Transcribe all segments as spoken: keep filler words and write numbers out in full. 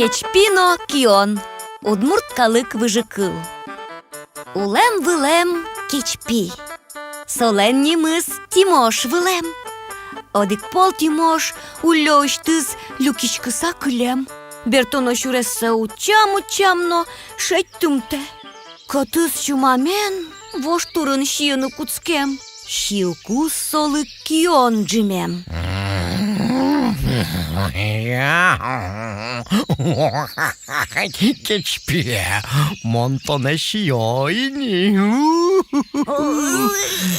Кечпи но кион. Удмурт калык выжыкыл. Улэм-вылэм кечпи. Солэн нимыз Тимош вылэм. Одӥг пол Тимош уллёысьтыз люкиськыса кылем. Бертоно сюрессэ утчам-утчам но, шедьтымтэ. Кӧтыз сюмамен вож турын сиыны кутскем. Сиыкуз солы кион ӝимем. Кечпие, мон тонэ сиё ини.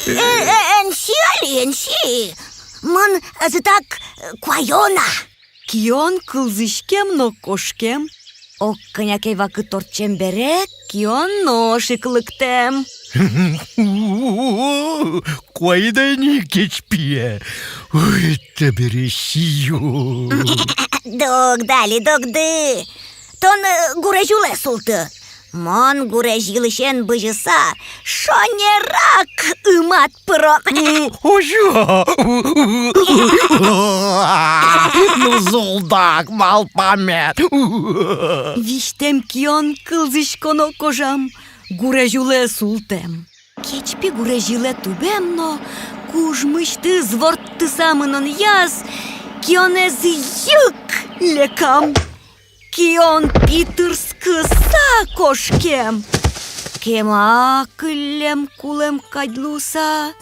Э, э, эн си али, эн си. Мон ӧжытак, э, куаё на. Кион кылзӥськем но кошкем. Ог кӧня ке вакыт ортчем бере, кион нош ик лыктэм. Куайид-а ини, кечпие? Ой, табере сиё. Дугды али, дугды. Тон, э, гурезь улэ султы. Мон гурезь йылысен бызьыса, шонерак ымад пыро. Озьы-а? Ну, зулдак малпамед. Визьтэм кион кылзӥськоно кожам, гурезь улэ султэм. Кечпи гурезь йылэ тубем но, кужмысьтыз ворттыса мынонъяз, кионэз йыг лекам. Кион питырскыса кошкем. Кема кыллем кулэм кадь луыса,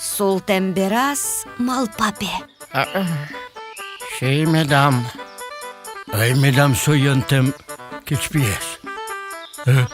султэм бераз малпа, пе: «А, а, сиё медам, ӧй медам со йӧнтэм кечпиез? Э,